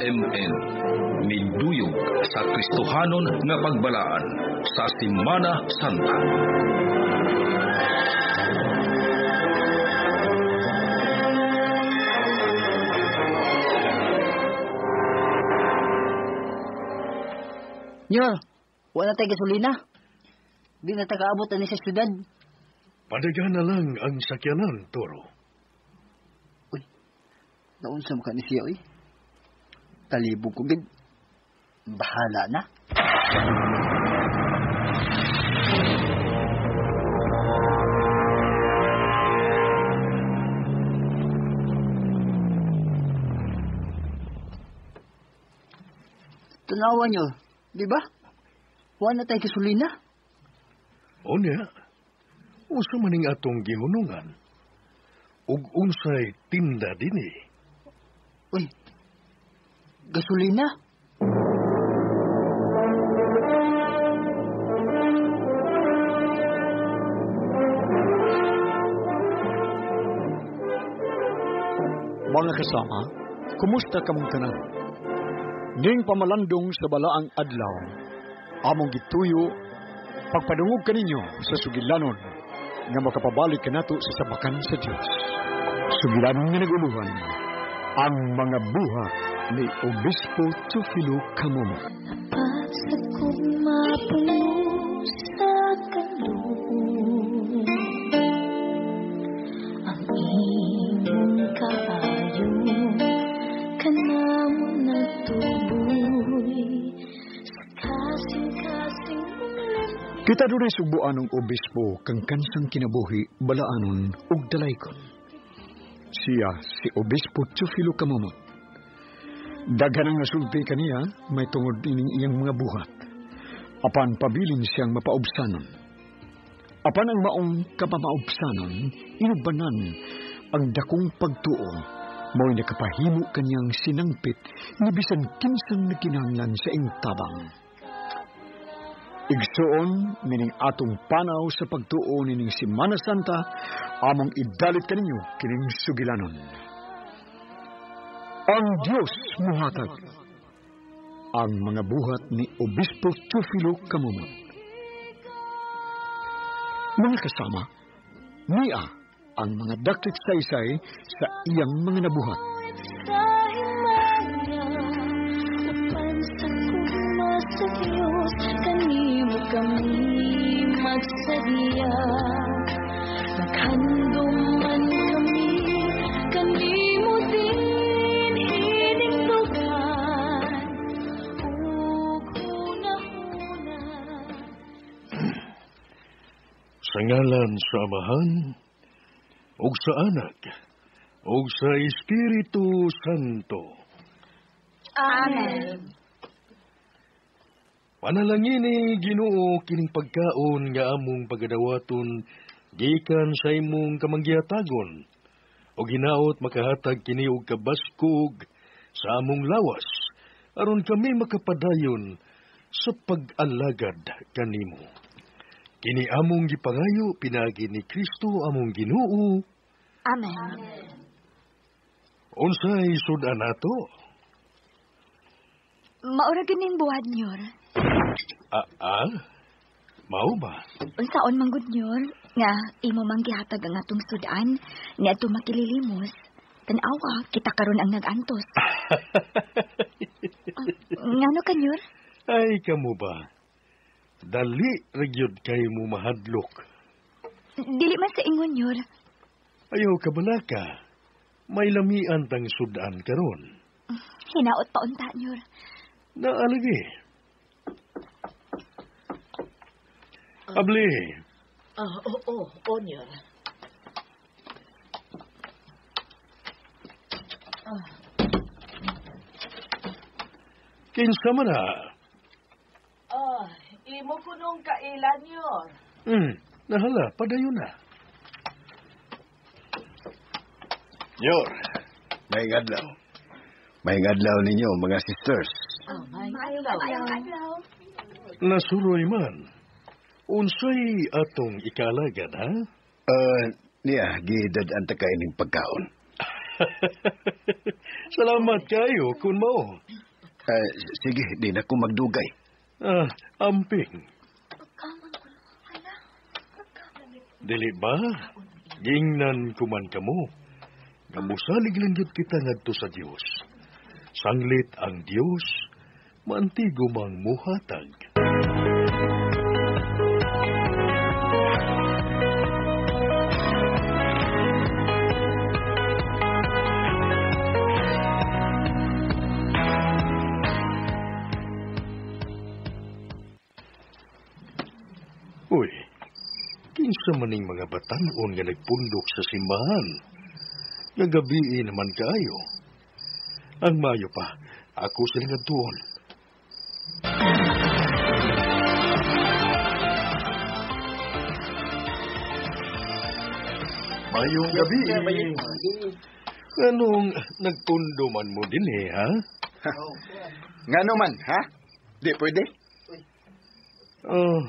SMN miduyog sa Kristohanon nga pagbalaan sa Semana Santa. Nyor, wala tayo gasolina. Di na taga-abot ani sa syudad. Padagan na lang ang sakyanan, Toro. Uy, naunsa man ka ni siya, uy. Talibog ko, gid. Bahala na. Tanawa nyo, di ba? Wala na tayo gasolina. Unya, usa maning atong gihunungan. Ug unsay tinda dinhi. Uy, gasolina? Mga kasama, kumusta kamong tanan? Ning pamalandong sa balaang adlaw, among gituyo, pagpadungog kaninyo sa sugilanon nga makapabalik kanato sa sabakan sa Dios. Sugilanon nga naguluhan ang mga buhat ni Obispo Teofilo Camomot. Tapat sa kong sa kaluoy, ang imong kaayo kanamo nagtuboy sa kasing-kasing. Kita dunay subuan ng obispo kang kansang kinabuhi balaanon ug dalaykon. Siya si Obispo Teofilo Camomot. Daghan ang nasulti kaniya may tungod ining iyang mga buhat. Apan pabilin siyang mapaubsanon. Apan ang maong kapamaubsanon, inubanan ang dakong pagtuo, mao'y nakapahimo kanyang sinangpit ni bisan kinsang nagkinahanglan sa iyang tabang. Igsuon mining atong panaw sa pagtuo nining Semana Santa, among idalit kaninyo kining sugilanon. Ang Dios muhatag ang mga buhat ni Obispo Teofilo Camomot. Mga kasama, niya ang mga daklit saysay sa iyang mga nabuhat. Sa himaya, upan sa kugma sa Diyos, kanimo kami magsadya. Naghandom man kami, kanimo din hinigtugan, ug hunahuna. Sa ngalan sa Amahan, ug sa Anak, ug sa Espiritu Santo. Amen. Panalangini Ginoo kining pagkaon nga among pagadawaton gikan sa imong kamanggihatagon, ug hinaot makahatag kini og kabaskog sa among lawas aron kami makapadayon sa pag-alagad kanimo. Kini among gipangayo pinaagi ni Kristo among Ginoo. Amen. Unsay sud-an ato? Maura gining buhat nyor. Mao ba? Unsaon man gud nyor nga imo man gihatag ang atong sudan niadto makililimos. Tan-awa kita karon ang nag-antos. Ngano ka nyor? Ay kamo ba? Dali ra gyud kay mo mahadlok. Dili man sa ingon nyor. Ayaw ka balaka. May lamian tang sudan karon. Hinaot pa unta nyor. Naalagi. Abli. Oo, nyor. Kinsa man na? Imo kunong kailan, nyor. Nahala, padayon na. Nyor, maayong adlaw. Maayong adlaw ninyo, mga sisters. Maayong adlaw. Nasuroy man. Unsay atong ikalagad, ha? Niya, gidad-an ta kaining pagkaon. Salamat kayo kung mao. Sige, di na ko magdugay. Amping. Dili ba? Gingnan kuman kamo. Nga musalig lang gyud kita ngadto sa Dios. Sanglit ang Dios, maantigo mang muhatag. Uy, kinsa maning mga batan-on nga nagpundok sa simbahan? Nagabii naman kaayo. Ang mayo pa, ako sila ngadtuon. Mayong gabi. Anong nagpundo man mo din eh, ha? Ngano man, ha? Di pwede? Oh,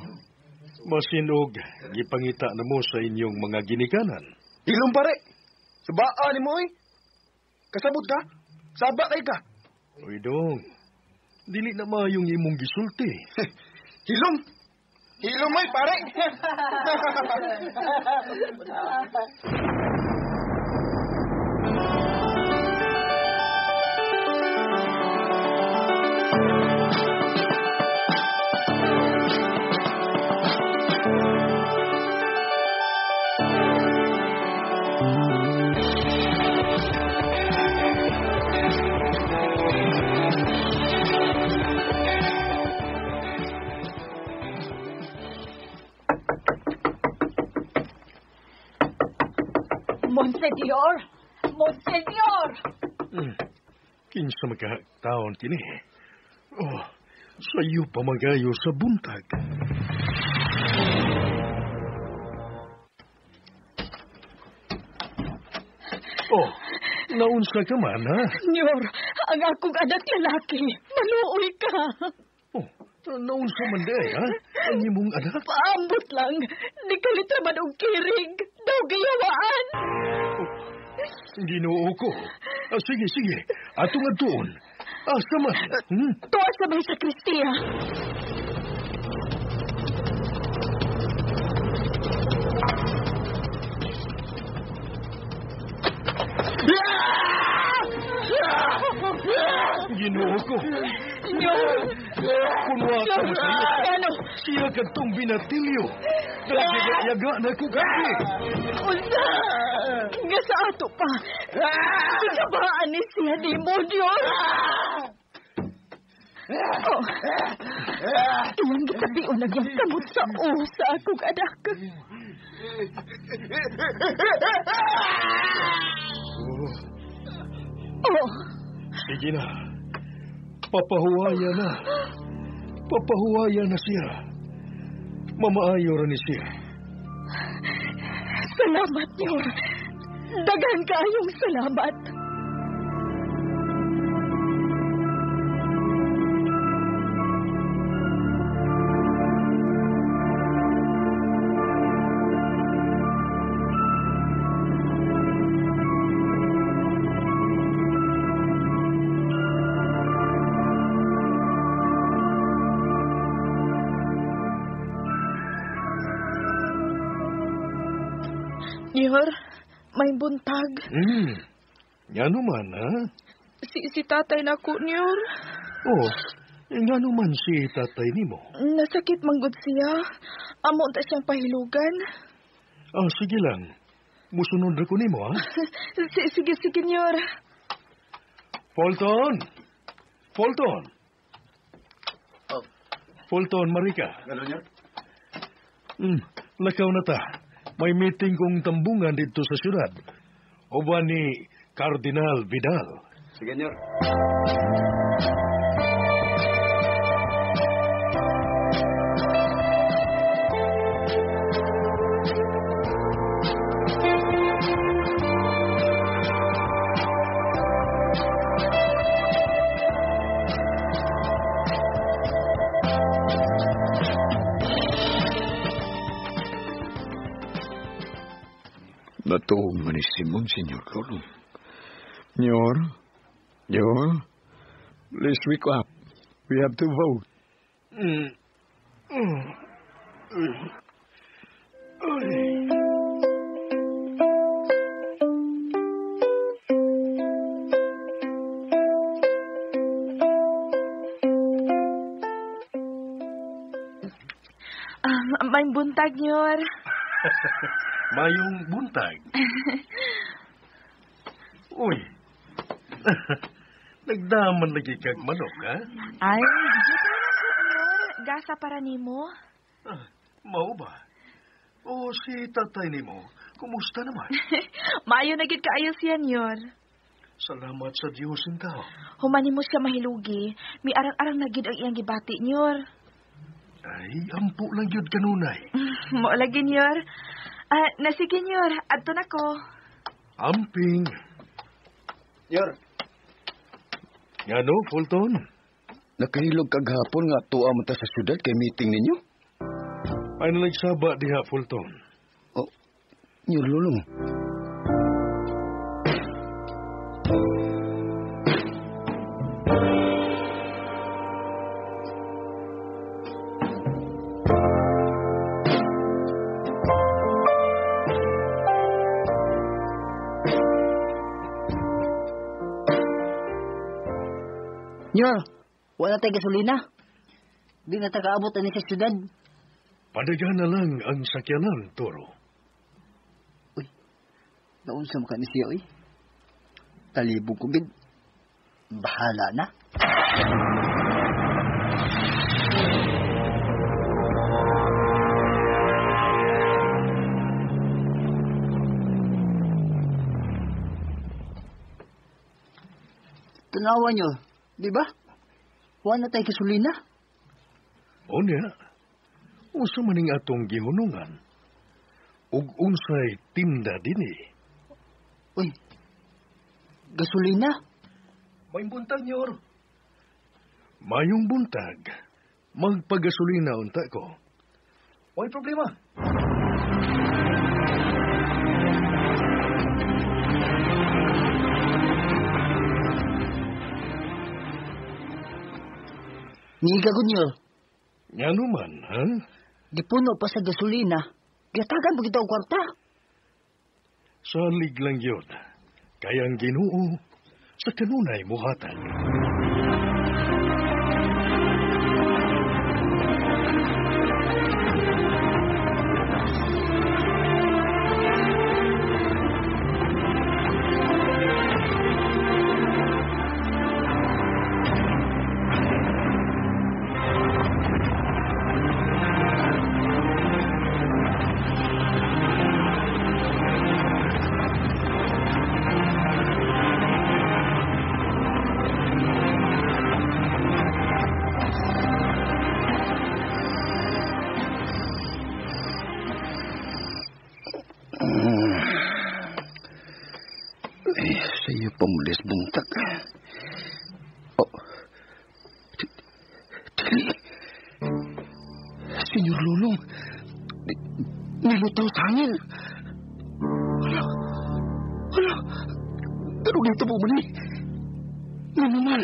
masinog, gipangita na mo sa inyong mga ginikanan. Ilong pare! Sabaa ni mo, eh. Kasabot ka? Saba kay ka? Uy, dong. Dili na mayong imong gisulti. Hilom! Hilom, oy, pare! Monsenyor! Monsenyor! Kinsa magkataon kini? Oh, sayo pa magayo sa buntag. Oh, naunsa ka man, ha? Senyor, ang akong anak lalaki, maluoy ka. Oh, naunsa man di, ha? Ang imong anak? Paambot lang, ni kalitra man og kirig, daw gayawaan. Oh, Ginoo ko. Sige, sige, atong adtuon. Asa man? Tuwa sa may sakristiya. Ginoo ko. Senyor! Kunwa ka mo sa'yo. Ano? Siya kadtong binatilyo. Yaga na ko gabi. Unsa? Nga sa ato pa. Gikabaan ni siya ni Monyor. Oh. Iyang gitabion ang iyang kamot sa sa akong anak. Oh. Sige na. Papahuwaya na. Papahuwaya na siya. Mamaayo ra ni siya. Salamat, Nyor. Daghan kaayong salamat. Nyor, may buntag. Ngano man, ha? Si tatay na ko, Nyor. Oh, ngano man si tatay nimo? Nasakit manggod siya. Amo unta siyang pahilugan. Ah, sige lang. Musunod ra ko nimo, ha? Sige, sige, Nyor. Fulton! Fulton! Oh. Fulton, Marika. Ano, Nyor? Lakaw na ta. May meeting kong tambungan dito sa syudad. Uban ni Cardinal Vidal. Sige, Nyor. Natuong man ni si Monsignor Rolong. Nyor, Nyor, please wake up. We have to vote. May buntag, Nyor. Mayong buntag. Uy. Nagdaman lagi kag manok, ha? Ay, dito lang ko, Nyor. Gasa para nimo. Ah, mao ba? O si tatay nimo, kumusta naman? Maayo na gid kaayo siya, Nyor. Salamat sa Dios tao. Human nimo siya mahilugi, mi arang-arang na gid ang iyang gibati, Nyor. Ay, ampo lang gyud kanunay. Mao lagi, Nyor. Ah, nasige, Nyor. Adto na ko. Amping. Yor. Ngano, Fulton? Nakahilog kag hapon nga tuwa mo ta sa syudad kay meeting ninyo? Ay nagsaba diha, Fulton. Oh, Nyor Lulong. Nyor, wala tayo gasolina. Di na ta kaabot ani sa syudad. Padagan na lang ang sakyanan, Toro. Uy, naunsa man ka ni siya, uy. Talibog ko, gid. Bahala na. Tanawa nyo, di ba? Wala na tayo gasolina. O niya, usa maning atong gihunungan. Ug unsay tinda dinhi. Uy, gasolina? May buntag, Nyor. Mayong buntag, magpagasolina unta ko. Way problema. Niiga ko, Nyor. Ngano man, ha? Gipuno pa sa gasolina. Gihatagan pa kita og kwarta. Salig lang yun. Kaya ang Ginoo sa kanunay muhatag. Ay, sa iyo pamulis buntag. Oh. Dili. Senyor Lulong. Nilutaw sa hangin. Hala. Hala. Pero dito po muli. Nga naman.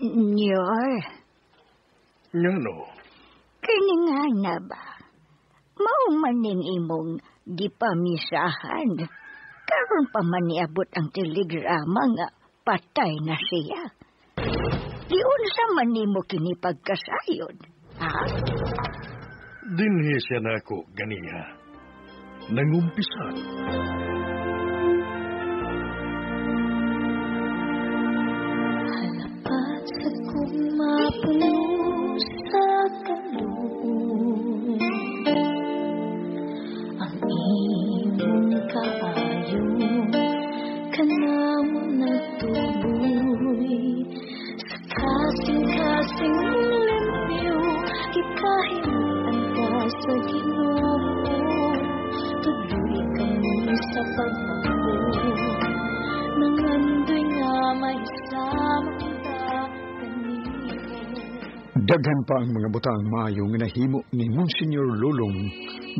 Nyor, Ngano? kini nga na ba? Mao man ning imong gipamisahan. Karon pa man niabot ang telegrama nga patay na siya. Giunsa man nimo kini pagkasayod, ha? Dinhi siya nako ganiha. Nangumpisal. Halapat sa kong mapuno sa kaluoy, ang imong kaayo kanamo nagtuboy. Sa kasing-kasing mong limpyo, gikahimutan ka sa Ginoo. Tuloy kami sa pagmampo, nangandoy nga may samang ta kanimo. Daghan pa ang mga butang maayo nga nahimo ni Monsignor Lulong,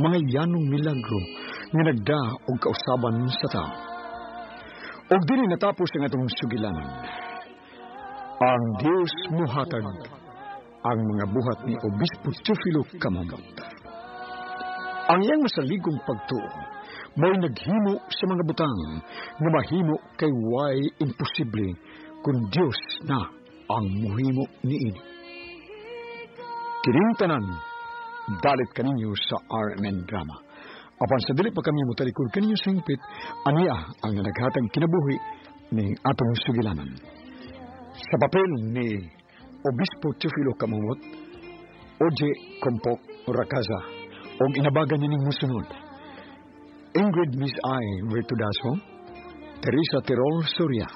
mga yanong milagro nga nagda og kausaban sa tao. Og dili natapos ang atong sugilanan. Ang Dios muhatag ang mga buhat ni Obispo Teofilo Camomot. Ang iyang masaligong pagtuo mo'y naghimo sa mga butang nga mahimo kay way imposible kung Dios na ang muhimo niini. Kining tanan, dalit kaninyo sa RMN Drama. Apan sa dili pa kami motalikod kaninyo sa hingpit, aniya ang naghatag kinabuhi ni atong sugilanan. Sa papel ni Obispo Teofilo Camomot, Oje Kompok Rakaza, og inabagan nining musunod. Ingrid Miss I. Virtudaso, Teresa Tirol Soria,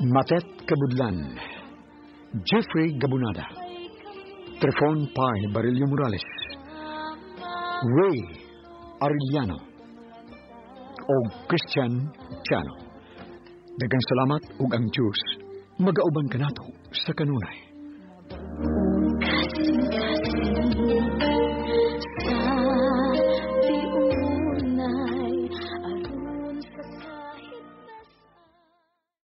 Matet Kabudlan, Jeffrey Gabunada, Trefon Pai Barillo Morales, Ray Arellano, o Christian Chano. Daghang salamat ug ang Diyos magauban kanato sa kanunay.